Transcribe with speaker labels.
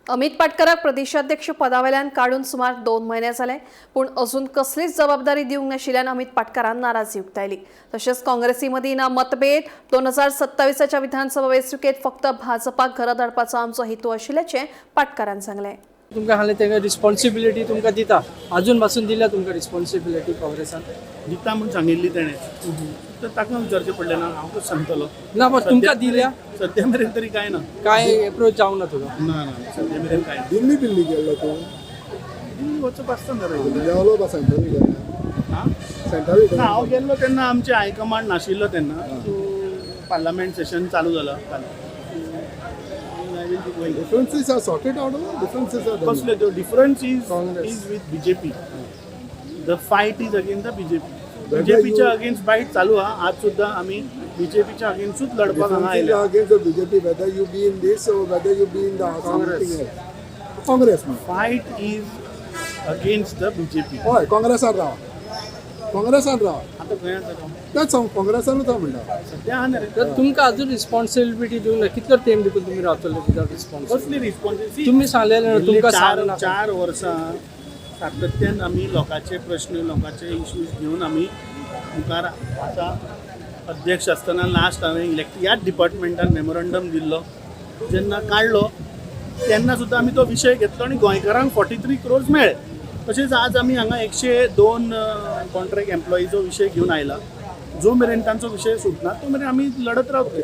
Speaker 1: अमित पाटकराक प्रदेशाध्यक्ष पदावेल्यान काडून सुमार 2 म्हयने जाले, पूण अजून कसलीच जबाबदारी दिवंक नाशिल्ल्यान अमित पाटकारान नाराजी उक्तायली. तशेंच काँग्रेसी मदीं ना मतभेद, 2027च्या विधानसभा वेंचणुकेत फक्त भाजपाक घरा धाडपाचो आमचो हेतू आशिल्ल्याचें पाटकारान सांगलें.
Speaker 2: तुमकां सांगलें, तांकां रिस्पॉन्सिबिलिटी तुमकां दिता. अजून पासून दिल्या तुमकां रिस्पॉन्सिबिलिटी काँग्रेसान?
Speaker 3: दिता म्हूण सांगिल्ली तेणें, तर ताका विचारचें पडलें ना, हांव कसो सांगतलो?
Speaker 2: ना, पण तुमकां दिल्या?
Speaker 3: सद्या मेरेन तरी कांय ना.
Speaker 2: काय एप्रोच जावंक ना तुका?
Speaker 3: ना ना, सद्या मेरेन कांय ना.
Speaker 4: दिल्ली बिल्ली गेल्लो तूं?
Speaker 3: दिल्ली वचप आसता ना रेगुलर.
Speaker 4: देंवलो बा सेंट्रल विधान.
Speaker 3: हां.
Speaker 4: सेंट्रल
Speaker 3: ना, हांव
Speaker 4: विधान.
Speaker 3: गेल्लो तेन्ना आमचे हायकमांड नाशिल्लो तेन्ना. सो पार्लमेंट सेशन चालू जाला काल. I will be going.
Speaker 4: Differences are sorted out, differences are
Speaker 3: कसले त्यो difference is
Speaker 4: Congress.
Speaker 3: Is with BJP. The fight is against the BJP.
Speaker 4: Whether
Speaker 3: बीजेपीच्या
Speaker 4: you-
Speaker 3: against fight चालू आहा. आज सुद्दां आमी बीजेपीच्या अगेन्स्टूच लढपाक हांगा
Speaker 4: डिफरन्सीस
Speaker 3: आयल्या.
Speaker 4: Are against the BJP, whether you be in this or whether you be in the something else. Congress न्हू.
Speaker 3: Fight is against the BJP.
Speaker 4: हय, काँग्रेसान राव, काँग्रेसान राव.
Speaker 3: आतां खंय आसा तो?
Speaker 4: तेंच हांव काँग्रेसानूच हांव म्हणटा.
Speaker 3: सद्या आहा न्ही रे.
Speaker 2: तर तुमकां अजून रिस्पॉन्सिबिलिटी दिवंक ना? कितलो तेंप देखून तुमी रावतले विदाउट रिस्पॉन्सिबिलिटी?
Speaker 3: कसली रिस्पॉन्सिबिलिटी?
Speaker 2: तुमी सांगलेलें न्हू, तुमकां
Speaker 3: चार
Speaker 2: सांगना.
Speaker 3: 4 वर्सां सातत्यान आमी लोकांचे प्रश्न, लोकांचे इश्यूज घेवन आमी मुखार आसा. अध्यक्ष आसतना लास्ट हांवें इलेक्ट ह्याच डिपार्टमेंटान मेमोरंडम दिल्लो. जेन्ना काडलो तेन्ना सुद्दां आमी तो विशय घेतलो आनी गोंयकारांक 43 क्रोर्स मेळ्ळे. तशेंच आज आमी हांगा 102 कॉन्ट्रॅक्ट एम्प्लॉईचो विशय घेवन आयला. जो मेरेन तांचो विशय सुटना तो मेरेन आमी लढत रावतले.